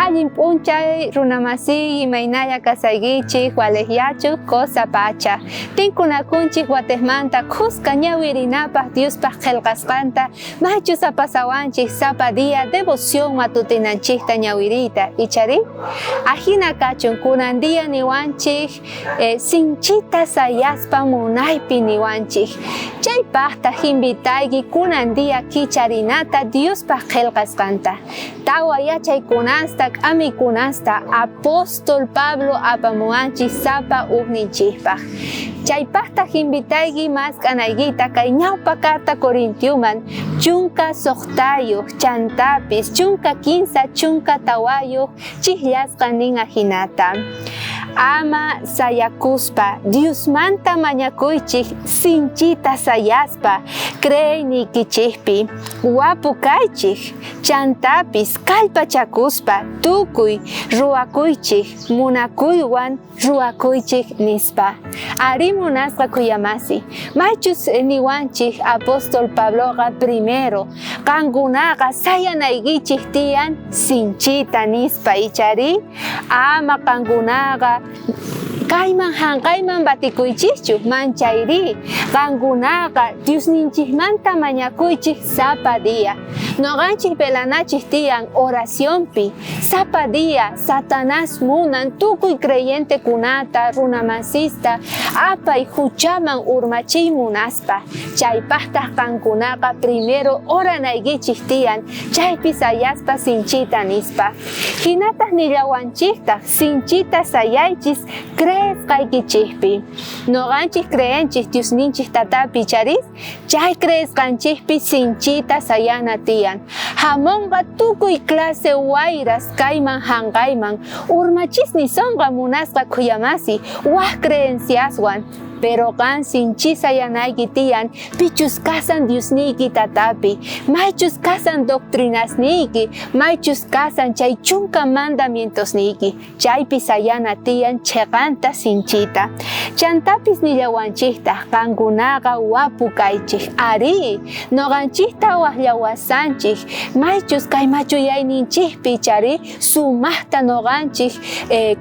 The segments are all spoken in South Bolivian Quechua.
Allin p'unchay runamasiy imaynalla kasaykichik walejyachu cosa pacha. Tinkunakunchik watejmanta khuska ñawirinapaj Diospaj qhelqasqanta maychus apasawanchik sapa día devoción matutinanchikta ñawiriyta icharí? Ajina kachun kunan día niwanchik Sinchita sayaspa munaypi niwanchej. Chaypajtaj invitayki kunan día kicharinata Diospaj qhelqasqanta. Tawa yachaykunasta, k'amikunasta apóstol Pablo apamuwanchej sapa ujninchejpaj. Chaypajtaj invitayki mask'anaykita kay ñaupa carta Corintioman 16 chantapis 13 14 chijllasqa nin ajinata. Ama sayakuspa Diosmanta mañakuychej sinchita sayaspa creeyniykichejpi wapu kaychej, chantapis kallpachakuspa tukuy ruwakuychej munakuywan ruwakuychej nispa. Arí munasqa khuyamasi, maychus niwanchej apóstol Pabloqa primero qankunaqa sayanaykichej tiyan sinchita nispa icharí ama qankunaqa kayman janqayman batikuychejchu manchayrí qankunaqa Diosninchejmanta mañakuychej sapa día. Noqanchej velanachej tiyan oracionpi sapa día. Satanás munan tukuy creyentekunata runamasista apay juchaman urmachiy munaspa. Chaypajtaj qankunaqa primero oranaykichej tiyan chaypi sayaspa sinchita nispa. Jinataj nillawanchejtaj sinchita sayaychis creesqaykichejpi. Noqanchej creenchej Diosninchej Tatapi icharí? Chay creesqanchejpi sinchita sayana tiyan. Jamonqa tukuy clase wayras kayman janqayman, urmachis nisonqa munasqa khuyamasi waj creenciaswan. Pero qan sinchi sayanayki tiyan pichus kasan Diosniyki Tatapi, maychus kasan doctrinasniyki, maychus kasan chay chunka mandamientosniyki. Chaypi sayana tiyan cheqanta sinchita. Chantapis nillawanchejtaj qankunaqa wapu kaychej. Arí, noqanchejta wajllawasanchej, maychus kay machuyayninchejpi icharí sumajta noqanchej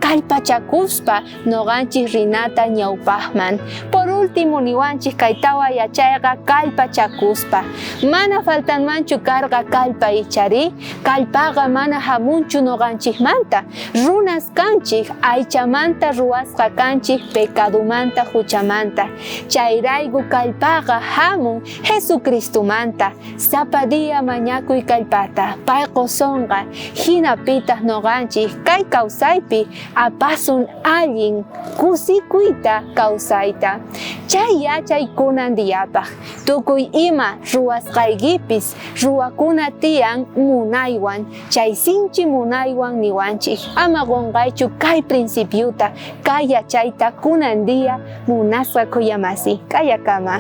kallpachakuspa noqanchej rinata ñaupajman. Por último niwanchej kay tawa yachayqa kallpachakuspa. Mana faltanmanchu karqa kallpa icharí, kallpaqa mana jamunchu noqanchejmanta. Runas kanchej, aychamanta ruwasqa kanchej, pecadumanta, juchamanta. Chayrayku kallpaqa jamun Jesucristomanta. Sapa día mañakuy kallpata, pay qosonqa, jinapitaj noqanchej kay kawsaypi apasun allin kusikuyta kawsayta. Chay yachay kunan diapaj, tukuy ima ruwasqaykipis ruwakuna tiyan munaywan. Chay sinchi munaywan niwanchej, ama qonqaychu kay principiota, kay yachayta kunan día munasqa khuyamasi. K'ayakama.